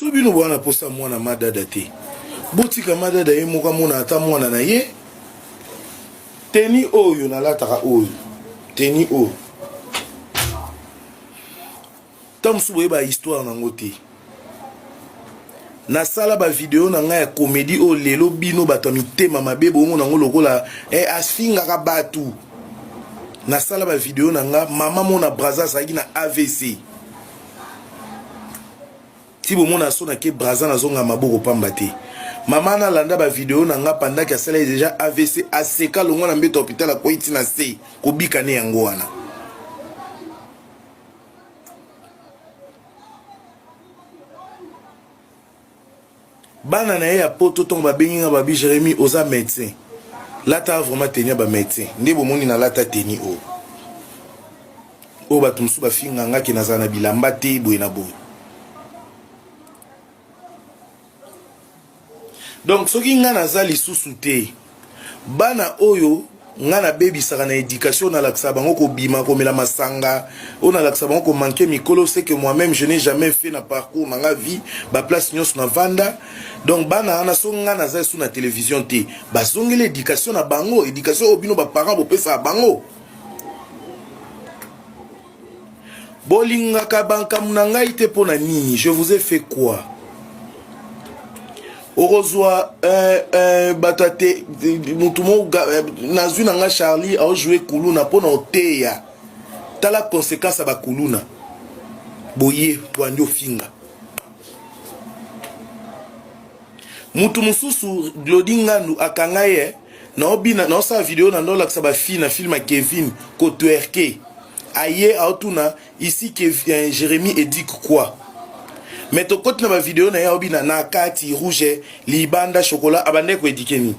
So bino boa na posa mwana ma dada te. Botika ma dada ye moko amona ata mwana na ye. Teni oyo nalataka oyo. Teni oyo. Ntango mosusu boyeba histoire nango te. Nasala ba video na ngai ya komedi oyo lelo bino bato ya mitema mabe bomona yango lokola eh, afingaka bato. Nasala ba video na nga mama mona Brazza azalaki na AVC. Ti bomona so na ke Brazza nazonga maboko pamba te. Mama nalanda ba video na nga pendant que asalaki deja AVC aseka longwa na mbeto ya hôpital akwei ti na se kobika ne yango wana. Bana na ye ya poto ntongo babengi nga babi Jeremie oza médecin lata vraiment tenue ya ba médecin nde bomoni na lata tenue oyo oyo bato mosusu bafinga nga ke nazala na bilamba te boye na boye. Donc soki nga naza lisusu te bana oyo nga nabebisaka na education nalakisaka bango kobima komela masanga oyo nalakisa bango komanke mikolo ce que moi-même je n'ai jamais fait na parcours na nga vie ba place nyonso na vanda donc bana wana soki nga naza lisusu na television te bazongeli education na bango education oyo bino ba parents bopesaka bango. Bolingaka bankambo na ngai te mpo na nini? Je vous ai fait quoi? Okozwa euh, euh, bato ya te motu moko euh, nazwi na nga Charlie aojoue kuluna mpo na oteya. Tala conséquence ya bakuluna boye bwandi ofinga Mutu mususu Glody Ngandu akanga ye naobina naosala video na ndolakisa ba fille na film ya Kevin ko twerke aye aotuna ici Kev, eh, Jérémie éduque quoi mais tokoti na ba video na ye aobina na kati rouge libanda chocolat abandaki ko éduquer nini?